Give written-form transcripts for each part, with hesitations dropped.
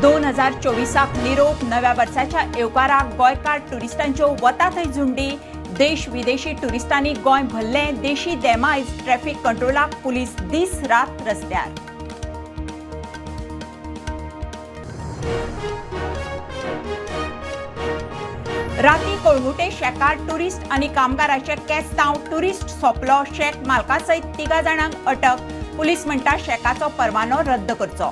2024 निरोप. नव्या वर्साच्या येवकाराक गोंयकार ट्युरिस्टांच्यो वता थंय झुंडी. देश विदेशी ट्युरिस्टांनी गोंय भरलें. देशी देमायज. ट्रॅफिक कंट्रोलाक पुलीस दीस रात रस्त्यार. राती कळंगुटे शेकार ट्युरिस्ट आनी कामगाराचे केस्तांव. ट्युरिस्ट सोंपलो. शेक मालका सयत 3 जाणांक अटक. पुलीस म्हणटा शेकाचो परवानो रद्द करचो.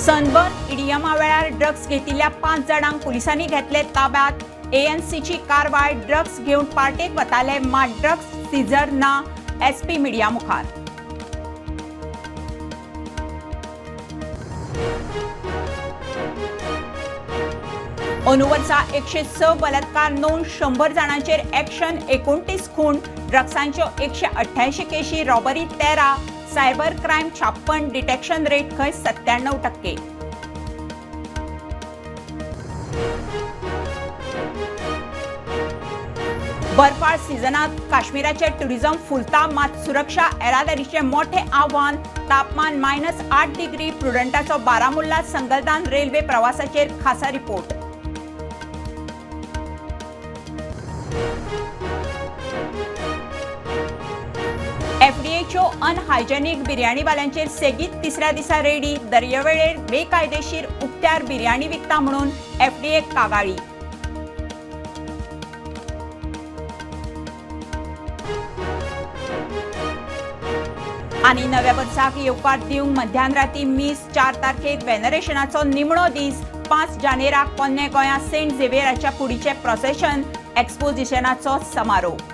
सनबर्न इडियमा वेळार ड्रग्स घेतिल्ल्या 5 जाणांक पुलिसांनी घेतले ताब्यात. एएनसीची कारवाय. ड्रग्स घेवन पार्टेक वताले, मात ड्रग्स सीजर ना. एसपी मिडिया मुखार. अंदू वर्सा 106 बलात्कार नोंद, 100 जाणांचेर ऍक्शन, 29 खून, ड्रग्सांच्यो 188 केशी, robbery 13, cyber crime 56, detection rate खंय 97%. बर्फाळ सिजनात काश्मीराचे टुरिझम फुलता, मात सुरक्षा येरादारीचें मोठें आव्हान. तापमान -8 डिग्री. प्रुडंटाचो बारामुल्ला संगलदान रेल्वे प्रवासाचेर खासा रिपोर्ट. एफडीएच्यो अनहायजेनिक बिर्याणीवाल्यांचेर सेगीत तिसऱ्या दिसा रेडी. दर्यावेळेर बेकायदेशीर उक्त्यार बिर्याणी विकता म्हणून एफडीएक कागाळी. आनी नव्या वर्साक येवकार दिवंक मध्यान राती मीस. 4 तारखेक वेनरेशनाचो निमणो दीस. 5 जानेराक पोन्ने गोंया सेंट झेवियराच्या कुडीचें प्रोसेशन. एक्सपोजिशनाचो समारोप.